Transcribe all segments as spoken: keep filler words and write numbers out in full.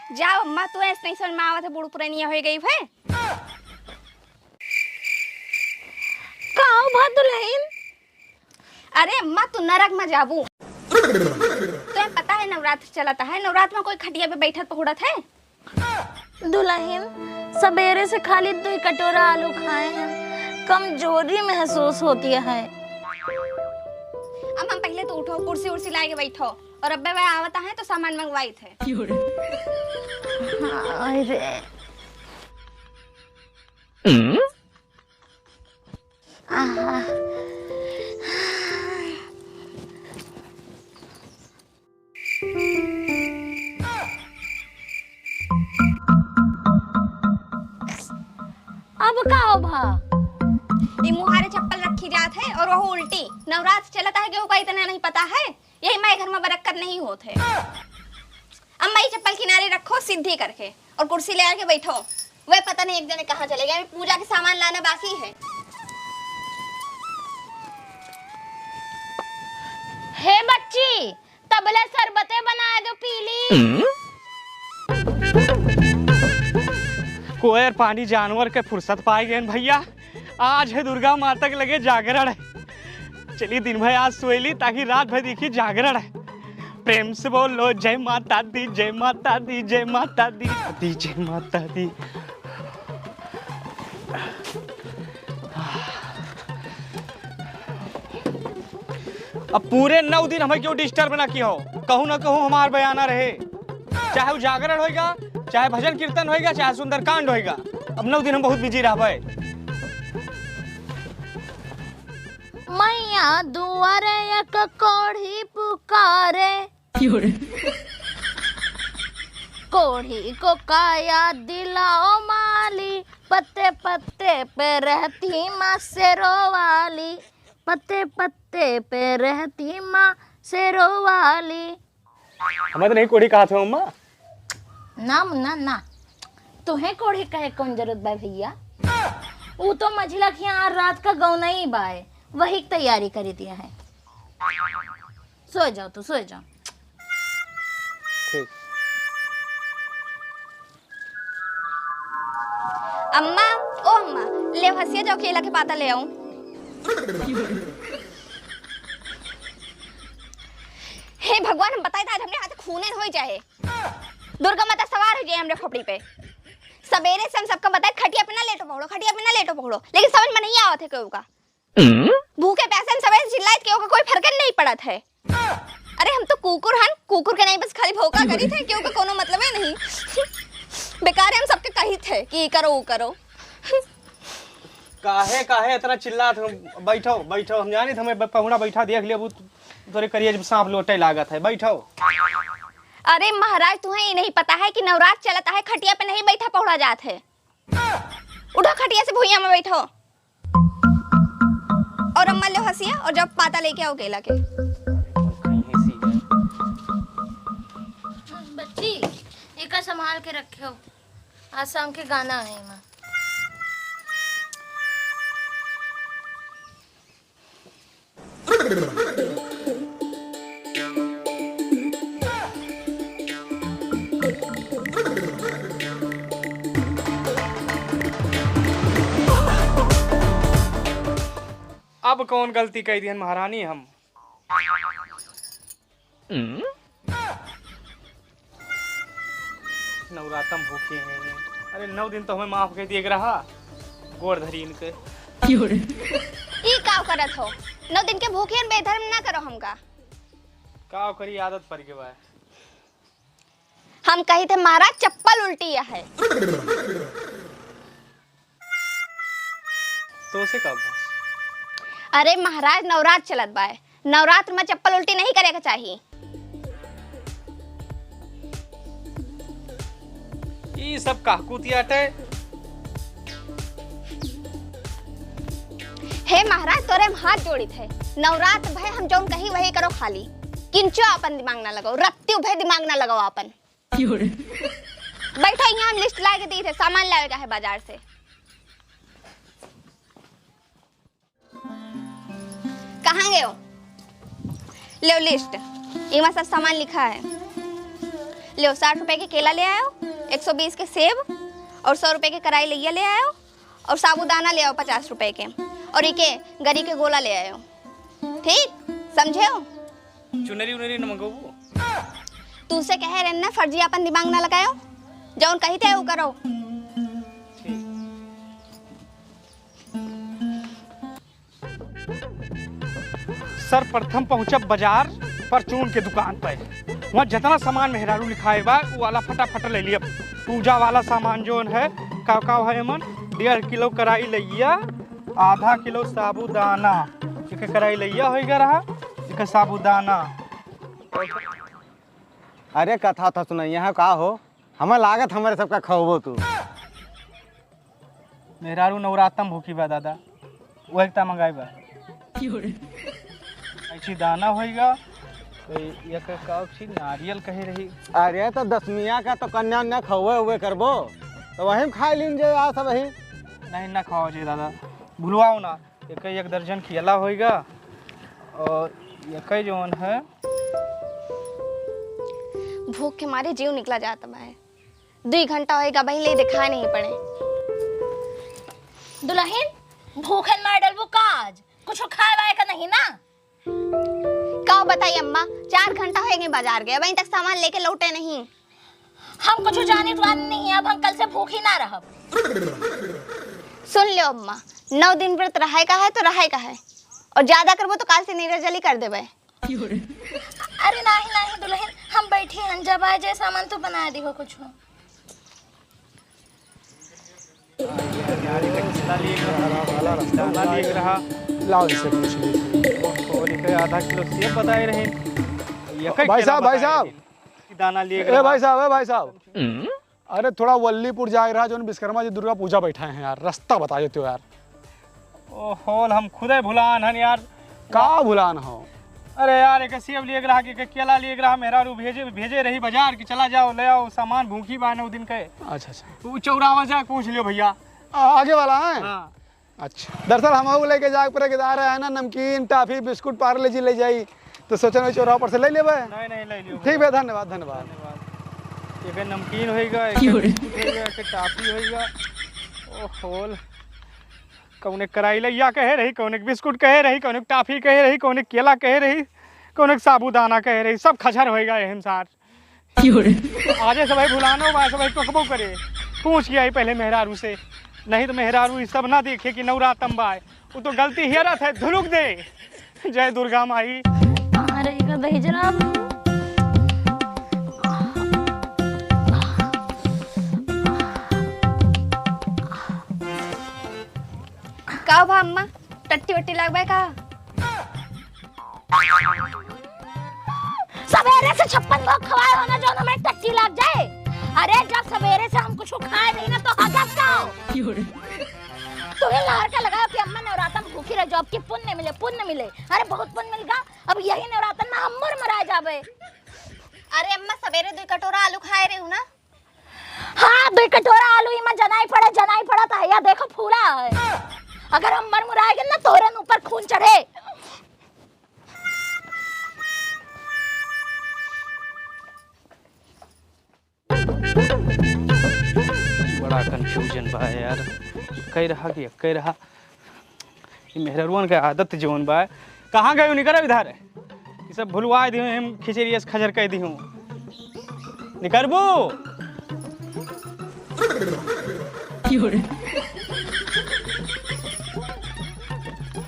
जाओ अम्मा, तू ऐसे नहीं समझ में आवत है, बूढ़ पुरनिया होइ गई है। का हो भा दुलहिन? अरे अम्मा, तू नरक में जाबू। तुम्हें पता है नवरात्र चलत है, नवरात्र में कोई खटिया पे बैठत पहुड़त है? दुलहिन, सबेरे से खाली दुई कटोरा आलू खाए हैं, कमजोरी महसूस होती है। अम्मा, पहले तो उठो, कुर्सी उर्सी लाए के बैठो, और अब्बे वह आवता है तो सामान मंगवाई थे। हाय रे। आहा। अब का हो भा? ई मुहारे चप्पल रखी जात है और वह उल्टी। नवरात्र चलता है, केहू का इतना नहीं पता है? यही माई घर में बरकत नहीं होत है। अम्मा, ई चप्पल किनारे रखो, सीधी करके, और कुर्सी ले आके बैठो। वह पता नहीं एक जने कहाँ चले गए, अभी पूजा के सामान लाना बाकी है। हे बच्ची, तबले शरबते बना दो, पी ली। कोयर पानी जानवर के फुर्सत पाई गए भैया। आज है दुर्गा माता के लगे जागरण है। चलिए दिन भर आज सोएली ताकि रात भर देखी जागरण है। प्रेम से बोलो जय माता दी, जय माता दी, जय माता दी, दी जय माता दी। अब पूरे नौ दिन हमें क्यों डिस्टर्ब ना किया हो, कहूँ ना कहूँ हमार बयाना रहे, चाहे उजागरण होएगा, चाहे भजन कीर्तन होएगा, चाहे सुंदरकांड होएगा। अब नौ दिन हम बहुत बिजी रहबे। मैया दुआरे एक कोढ़ी पुकारे। कोढ़ी को काया दिलाओ माली, पत्ते पत्ते पे रहती माँ शेरों वाली, पत्ते पत्ते पे रहती माँ शेरों वाली। हमें तो नहीं कोढ़ी कहा था अम्मा। ना मुन्ना ना, तुहे कोढ़ी कहे कौन जरूरत बा भैया? ऊ तो मझिला खिया रात का गौनई बाय, वही की तैयारी करी दिया है। सो जाओ, तू सो जाओ। ठीक। अम्मा, ओ अम्मा, ले हसिया जाओ केला के पाता ले आऊं। हे भगवान, हम बताए था आज हमरे हाथ खूने हो जाए, दुर्गा माता सवार हो जाए हमरे खोपड़ी पे। सवेरे से हम सबका बताए खटिया पे ना लेटो पकड़ो, खटिया पे ना लेटो पकड़ो, लेकिन समझ में नहीं आवत है केहू का। भूखे प्यासे हम सबेरे से चिल्लाइत, केहू का कोई फर्क नहीं पड़त है। अरे हम तो कुकुर हन, कुकुर के नहीं बस खाली भौंका करी थे, केहू का कोनो मतलबे नहीं। बेकार है हम सबके कही थे कि ई करो, ऊ करो। काहे, काहे इतना चिल्लात हो? बैठो, बैठो, हम जानी थे हमें पहुना बैठा देख लिया, वो तोरे करिए जब सांप लोटे लागत है। बैठो। अरे महाराज, तुम्हें ये नहीं पता है कि नवरात्र चलता है, खटिया पे नहीं बैठा पहुड़ा जात है। उठो खटिया से, भुइयां में बैठो। और अम्मा लो हसिया और जब पाता लेके आओ केला के। बच्ची, एका संभाल के रखे हो, आज शाम के गाना है एमा। अब कौन गलती कह दिहन महारानी हम? नवरातम भूखे हैं। अरे नौ दिन तो हमें माफ कर दिए रहा, गोड़ धरी इनके। ई का करत हो? नौ दिन के भूखे हैं, बेधर्म ना करो हमका। का करी, आदत पड़ गई बा। हम कही थे महाराज चप्पल उल्टी है। तो से का बा? अरे महाराज, नवरात्र चलत बा, नवरात्र में चप्पल उल्टी नहीं करे के चाही। ई सब कहकूतियाटे। हे महाराज, तोरे हम हाथ जोड़ी थे, नवरात्र भय हम जौन कही वही करो खाली, किंचो अपन दिमाग ना लगाओ, रत्ती भय दिमाग ना लगाओ अपन। बैठो, यहाँ हम लिस्ट लाए के दी थे, सामान लावे का है बाजार से। कहाँ गए हो? लो लिस्ट, इमा सब सामान लिखा है। लेव, साठ रुपए के केला ले आयो, एक सौ बीस के सेब और सौ रुपए के कराई लइया ले आयो और साबूदाना ले आयो पचास रुपए के और इके गरी के गोला ले आयो। ठीक समझे हो? चुनरी उनरी न मंगवू? तुमसे कहे रहन ना, फर्जी अपन दिमाग ना लगायो, जौन कही थे वो करो। ठीक। सर्वप्रथम पहुँचब बाजार परचून के दुकान पे। वहाँ जितना सामान मेहरारू लिखाए बा, वो वाला फटाफट ले लिया। पूजा वाला सामान जौन है, का का है एमन? डेढ़ किलो कराई लइया, आधा किलो साबूदाना, एक कराई लइया होइगा रहा, एक साबूदाना। अरे कथा था सुनाई, यहाँ का हो? हमें लागत हमारे सबका खवबो तू। मेहरारू नवरातम भूखी बा दादा, वो एकता मंगाई बा। ऐसी दाना होइगा, तो ये का, का चीज नारियल कहे रही। अरे तो दसमिया का तो कन्या उन्या खवबे उबे करबो, तो वहीं में खाए लीन जे आ सब ही। नहीं ना खाओ जी दादा, भुलवाओ ना। एक, एक दर्जन केला होइगा और एक जौन है। भूख के मारे जीव निकला जात बा। दुई घंटा होइगा, बहिन ले दिखाए नहीं पड़े। दुलहिन, भूखन मार डलबू का आज? कुछ खाए वाए का नहीं ना? का बताई अम्मा, चार घंटा होइगा बाजार गए, अबहीं तक सामान लेके लौटे नहीं। हम कुछ जानित वान नहीं है, अब हम कल से भूखी ना रहब। सुन लो अम्मा, नौ दिन व्रत रहे का है तो रहे का है, और ज्यादा करबो तो काल से निर्जली कर देबे। अरे नाही नाही दुलहिन, हम बैठी हन, जब आ जाए सामान तो बना दिहो कुछ। दाना लिए रहा। लाओ इसे पूछ लीजिए। और एक आधा किलो सेब बताए रहे। ये कई भाई केला साहब, भाई बताए साहब। रहे। दाना लिए ए रहा। भाई साहब, ए भाई साहब। अरे थोड़ा वल्लीपुर जाए रहा, जौन विश्वकर्मा जी दुर्गा पूजा बैठा है यार, रास्ता बता देते हो यार। ओहो, हम खुदे भुलान हन यार। का भुलान हो? अरे यार, एक सेब लिए रहा, के, के केला लिए रहा, मेहरारू भेजे, भेजे रही बाजार कि चला जाओ, ले आओ सामान, भूखी बा नौ दिन के। अच्छा, अच्छा। उ चौराहा जाके पूछ लियो भैया। आ, आगे वाला है? हाँ। अच्छा, दरअसल हम लेके जाए पर जा रहे हैं ना, नमकीन, टॉफी, बिस्कुट, पार्ले जी ले जाई, तो सोचन वही चौराहा पर से ले लेबे। नहीं, नहीं, ले लियो ठीक भैया। भैया, धन्यवाद, धन्यवाद। धन्यवाद। एक नमकीन होइगा, एक क्यों रे? बिस्कुट होइगा, एक टॉफी होइगा। ओहो, कौने कराई लइया कहे रही, कौने बिस्कुट कहे रही, कौने टॉफी कहे रही, कौने केला कहे रही, कौने साबूदाना कहे रही, सब खजर होइगा एहन सार। क्यों रे? आजे सबही भुलानो बा, सबही टोकबो करे। पूछ के आई पहले मेहरारू से, नहीं तो मेहरारू ई सब ना देखे कि नवरातम बा। वो तो गलती हेरत है, धुनुक दे। जय दुर्गा माई। अरे, इका दही जरा। का भा अम्मा, टट्टी वट्टी लागबे का? सवेरे से छप्पन भोग खवाए हो ना, जौन हमें टट्टी लाग जाए। अरे, जब सवेरे से हम कुछ खाए नहीं ना, तो हगब का हो? तुम्हें लहर का लगाओ कि अम्मा नवरातन भूखी रह जाओ, आपकी पुण्य मिले, पुण्य मिले। अरे, बहुत पुण्य मिल गया, अब यही नवरातन में हम मुर मराए जाबे। अरे अम्मा, सवेरे दो कटोरा आलू खाए रहे हो ना, हाँ, दुई कटोरा आलू इमा जनाई पड़े, जनाई पड़त है। या देखो फूला है। अगर हम मरमुराए गए ना, तोहरे न ऊपर खून चढ़े। बड़ा confusion बा यार, कई रहा कि कई रहा। ई मेहररुअन के आदत जौन बा, कहाँ गयो? निकरो इधर। ई सब भुलवाए दिहूँ, हम खिचड़ी अस खजर कइ दिहूँ। निकरबू?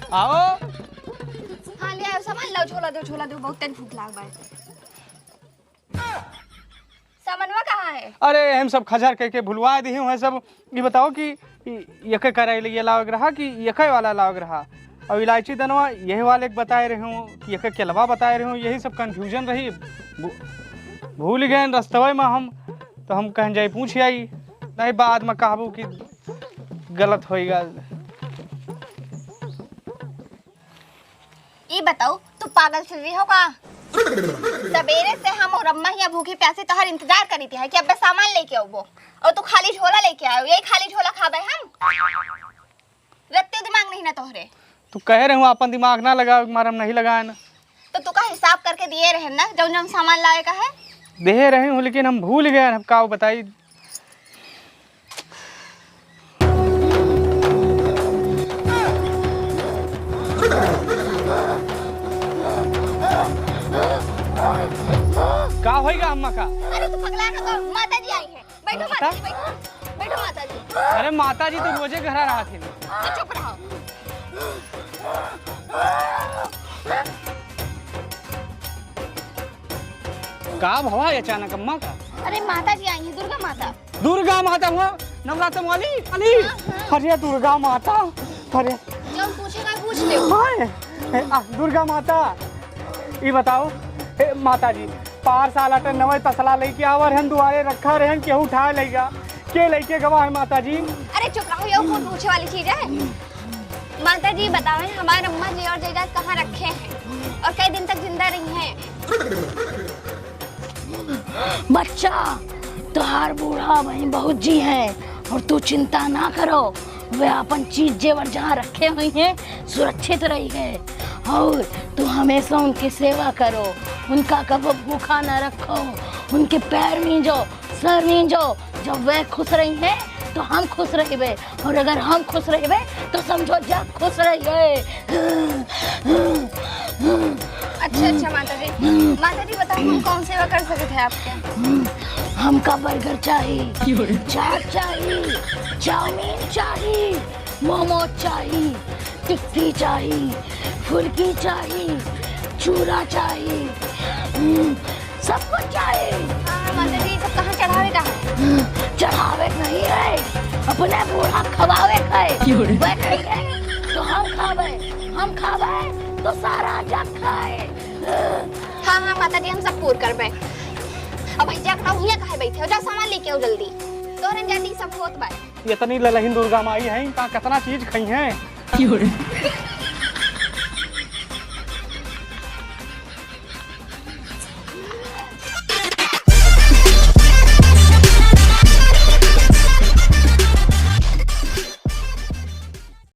आओ। हाँ, ले आओ सामान, लाओ, झोला दो, झोला दो, बहुत तेन भूख लाग बा। सामनवा कहाँ है? अरे, हम सब खजर कइ के भुलवा दिहूँ है सब। ई बताओ कि ई, यके करैलैया लावे के रहा कि यके वाला लावे के रहा? और इलायची दनवा यही वाले के बताए रहे हूँ कि यके केलवा बताए रहे हूँ, यही सब confusion रही। भू-, भूल गए रस्तवे में हम, तो हम कहन जाई पूछ आई, नहीं बाद में कहबू कि गलत होइगा। ई बताओ, तू पागल फिर रही हो का? सवेरे से हम और अम्मा हियाँ भूखी प्यासी तोहर इंतजार करी थी है कि अब्बे सामान लेके आउबो, और तू खाली झोला लेके आयो। यही खाली झोला खाबे हम? रत्ते दिमाग नहीं ना तोहरे। तू कहे रहे हूँ अपन दिमाग ना लगावे के मारे हम नहीं लगाए ना। तो तू का हिसाब करके दिए रहे ना, जौन जौन सामान लावे का है? देहे रहे हूँ, लेकिन हम भूल गए, अब का बताई। का होइगा अम्मा का? अरे तू पगला ना तो, माता जी आई हैं। बैठो माता? माता जी, बैठो। बैठो माता जी। अरे माता जी तो रोजे घरा रहत हैं। तो चुप रहो। का भवा अचानक अम्मा का? अरे माता जी आई हैं, दुर्गा माता। दुर्गा माता हुआ, नवरात्र वाली, वाली। हाँ, हाँ। अरे दुर्गा माता, अरे। जौन पूछे का पूछ ले। हाय, ए, आ, दुर्गा माता, ई बताओ, ए, माता जी, पार साल अटे नवे तसला लेके आवा रहन, दुआरे रखा रहन, केहू उठाए लेगा, के लेके गवा है माता जी? अरे चुप रहो, ये कौन पूछे वाली चीज है? माता जी बताओ, हमारे अम्मा जी और जायदाद कहाँ रखे हैं और कई दिन तक जिंदा रही हैं? बच्चा, तोहार बूढ़ा वहीं बहुत जी हैं और तू चिंता ना करो, वे अपन चीज जेवर जहाँ रखे हुई हैं सुरक्षित रही है। और तू हमेशा उनकी सेवा करो, उनका कबो भूखा ना रखो, उनके पैर मींजो, सर मींजो। जब वे खुश रही हैं तो हम खुश रहिबे, और अगर हम खुश रहिबे तो समझो जग खुश रहिबे। अच्छा अच्छा माता जी, माता जी बताओ हम कौन सेवा कर सकते हैं आपके? हमका बर्गर चाही, चाट चाही, चाउमीन चाही, मोमो चाही, टिक्की चाही, फुल्की चाही, चूरा चाही, सब कुछ चाही। हाँ, माता जी, सब कहाँ चढ़ावे का है? चढ़ावे के नहीं है, अपने बूढ़ा खवावे के है। क्यों रे? वह खाई है, तो हम खावे, हम खावे, तो सारा जग खाए। हाँ, हाँ, माता जी, हम सब पूर करबे। अब भैया का हियाँ काहे बैठे हो? जाओ, सामान लेके आओ जल्दी। तोहरे जल्दी सब होत बा। इतनी ललहिन दुर्गा माई हैं, कहाँ कितना चीज खाई हैं। क्यों रे?